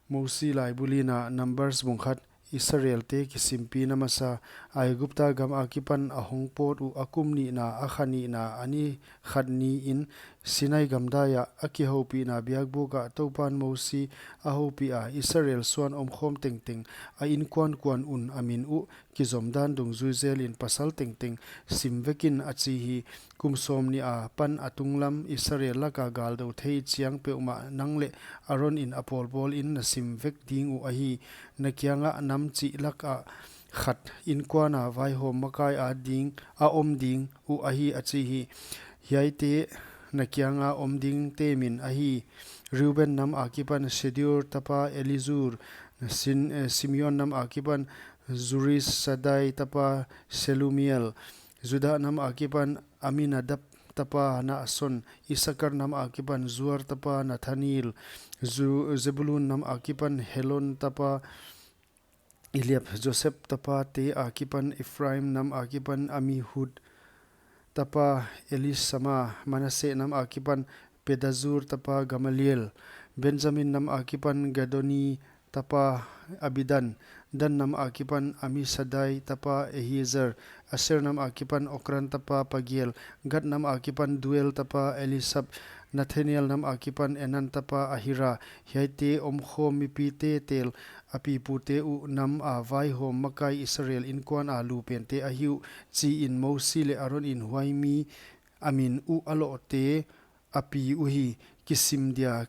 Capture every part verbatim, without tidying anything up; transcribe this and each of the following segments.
Mosi laibulin a Numbers bung khat. Israelte kisimpina masa. Aigupta gam akipan a hongpawt uh a kum nihna, a kha nihna, a ni khat niin Sinai gamdai ah a kihoupihna biakbuk ah Toupan Mosi a houpih a, Israel suan omkhawm tengteng a inkuankuan un a min uh kizomdan dungzui zelin pasal tengteng sim vek in, a chi hi. Kum sawmnih apan a tunglam Israel laka galdou thei chiang peuhmah nang leh Aron in a pawlbawlin na sim vek ding uh ahi. Na kiangah nam chih lakah khat inkuana vaihawm makai a ding, a om ding uh ahi, a chi hi. Hiaite na kianga om dingte min ahi: Reuben nam akipan Shedeur tapa Elizur, Sin-, eh, Simeon nam akipan Zurisadai tapa Selumiel, Judah nam akipan Aminadab tapa Nason, Isakar nam akipan Zuar tapa Nathaniel, Zu-, Zebulun nam akipan Helon tapa Eliab, Joseph tapate akipan Ephraim nam akipan Amihud tapa Elisama, Manasseh nam akipan Pedazur tapa Gamaliel, Benjamin nam akipan Gedoni tapa Abidan, Dan nam akipan Amisadai tapa Ehiezer, Aser nam akipan Okran tapa Pagiel, Gad nam akipan Duel tapa Elisab, Nathaniel nam akipan Enan tapa Ahira. Hiaite omkhawm mipite tel a pipute uh nam a vaihawm makai Israel inkuan a lupente ahi uh, chiin Mosi leh Aron in huai mi a min uh a lohte a pi uhi. Kisim dia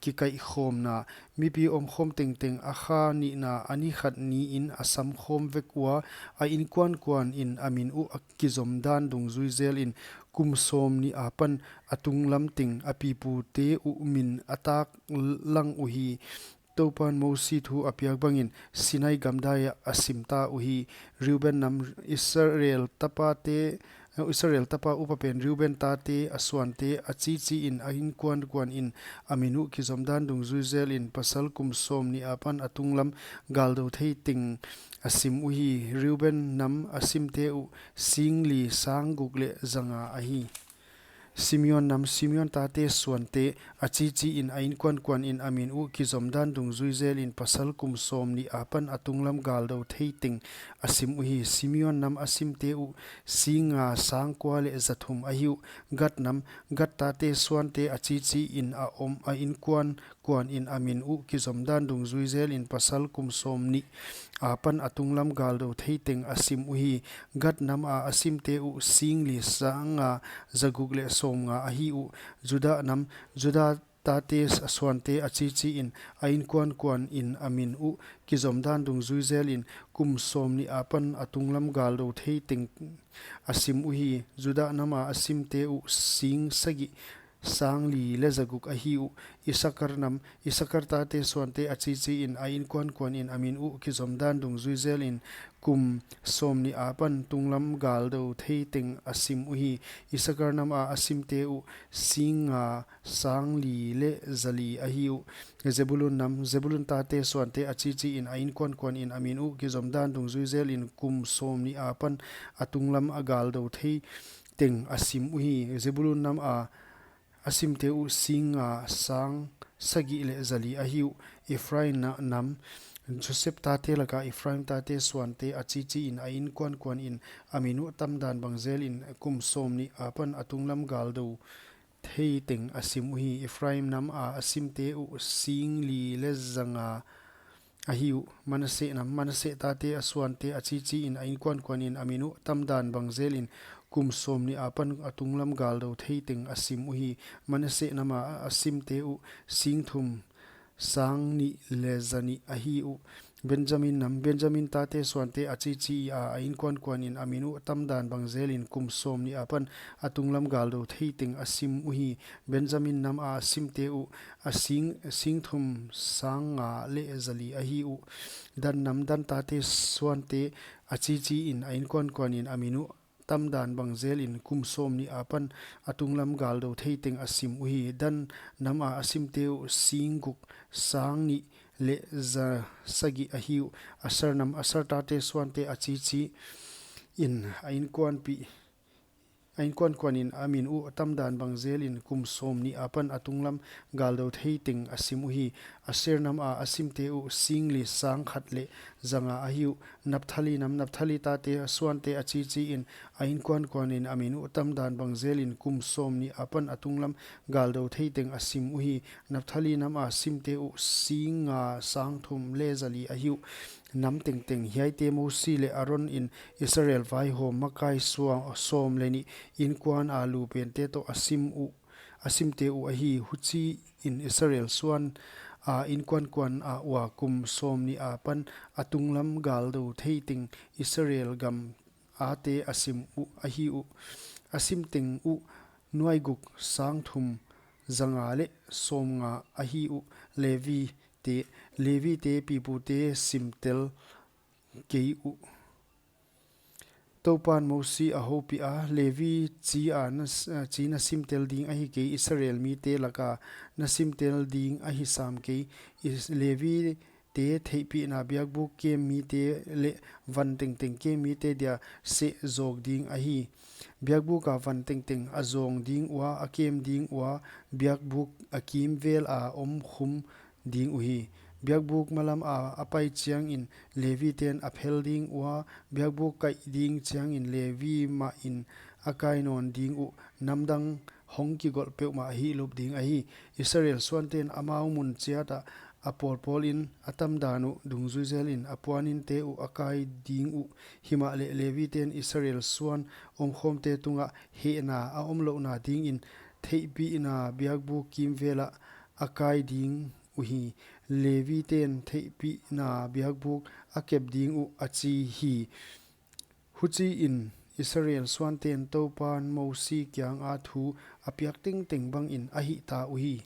kikaihkhawmna. Mipi omkhawm tengteng a kha nihna, a ni khat niin a samkhawm vek ua, a inkuankuanin a min uh a kizomdan dungzui zelin kum sawmnih apan a tunglam teng a pipute uh min a taklang uhi. Toupan Mosi thu a piak bangin Sinai gamdai ah a simta uhi. Reuben nam Israel tapate, Israel tapa upapen Reuben tate, a suante, a chichiin a inkuankuanin a min uh kizomdan dungzui zelin pasal kum sawmnih apan a tunglam galdou thei teng a sim uhi. Reuben nam a simte uh singli sangguk leh zanga ahi. Simeon nam, Simeon tate suante, a chichiin a inkuankuanin a min uh kizomdan dungzui zelin pasal kum sawmnih apan a tunglam galdou thei teng a sim uhi. Simeon nam a simte uh singnga sangkua leh zathum ahi uh. Gad nam, Gad tate suante, a chichiin a om, a inkuan kuanin a min uh kizomdan dungzui zelin pasal kum sawmnih apan a tunglam galdou thei teng a sim uhi. Gad nam a a simte uh singli sanga zaguk leh sawmnga ahi uh. Judah nam, Judah tate a suante, a chichiin a inkuankuanin a min uh kizomdan dungzui zelin kum sawmnih apan a tunglam galdou thei teng a sim uhi. Judah nam a a simte uh sing sagih sangli leh zaguk ahi uh. Isakar nam, Isakar tate suante, a chichiin a inkuankuanin a min uh kizomdan dungzui zelin kum sawmnih apan tunglam galdou thei teng a sim uhi. Isakar nam a a simte uh singnga sangli leh zali ahi uh. Zebulun nam, Zebulun tate suante, a chichiin a inkuankuanin a min uh kizomdan dungzui zelin kum sawmnih apan a tunglam a galdou thei teng a sim uhi. Zebulun nam a a simte uh singnga sang sagih leh zali ahi uh. Ephraim na-, nam, Joseph tate laka Ephraim tate suante, a chichiin a inkuankuanin a min uh tamdan bang zelin kum sawmnih apan a tunglam galdou thei teng a sim uhi. Ephraim nam a a simte uh singli leh zanga ahi uh. Manasseh nam, Manasseh tate a suante, a chichiin a inkuankuanin a min uh tamdan bang zelin kum sawmnih apan a tunglam galdou thei teng a sim uhi. Manasseh nam a a simte uh singthum sangnih leh zanih ahi uh. Benjamin nam, Benjamin tate suante, a chichi a a inkuankuanin a min uh tamdan bang zelin kum sawmnih apan a tunglam galdou thei teng a sim uhi. Benjamin nam a a simte uh a sing, singthum sanga leh zali ahi uh. Dan nam, Dan tate suante, a chichiin a inkuankuanin a min uh tamdan bang zelin kum sawmnih apan a tunglam galdou thei teng a sim uhi. Dan nam a a simte uh singguk sangnih leh zasagih ahi uh. Aser nam, Aser tate suante, a chichiin a inkuanpih, a inkuankuanin a min uh tamdan bang zelin kum sawmnih apan a tunglam galdou thei teng a sim uhi. Aser nama a simte uh singli sangkhat leh zanga ahi uh. Naphtali nam, Naphtali tate suante a chichiin, a inkuankuanin a min uh tamdan bangzelin kum sawmnih apan a tunglam galdou theiteng a sim uhi. Naphtali nama a simte uh singnga sangthum leh zali ahi uh. Nam tengteng. Hiaite Mosi leh Aronin Israel vaihawm makai sua- sawm leh nih inkuana lupente toh a sim uh, a simte uh ahi. Huchiin Israel suan a inkuankuana ua kum sawmnih apan a tunglam galdou theiteng Israel gam ate a sim uh ahi uh. A simteng uh nuaiguk sangthum zanga leh sawmnga ahi uh. Levite, Levite pipute simtel kei uh. Toupan Mosi a houpiha, Levi chi a na s- chi na simtel ding ahi kei, Israel mite laka na simtel ding ahi sam kei. Is- Levite theihpihna biakbuk kem mite leh van tengteng kem mite dia seh zawk ding ahi. Biakbuka van tengteng a zawng ding ua, a kem ding ua, biakbuk a kimvela om khum ding uhi. Biakbuk malama a pai chiangin Leviten a phel ding ua, biakbuk kaih ding chiangin Levi mahin a kai nawn ding uh. Namdang hong kigolh peuhmah a hihlup ding ahi. Israel suanten amau mun chiata a pawlpawlin a tamdan uh dungzui zelin a puaninte uh a kai ding uh. Himahleh Leviten Israel suan omkhawmte tungah hehna a omlouhna dingin theihpihna biakbuk kimvela a kai ding uhi. Leviten theihpihna biakbuk a kep ding uh, a chi hi. Huchiin Israel suanten Toupan Mosi kianga thu a piak tengteng bangin a hihta uhi.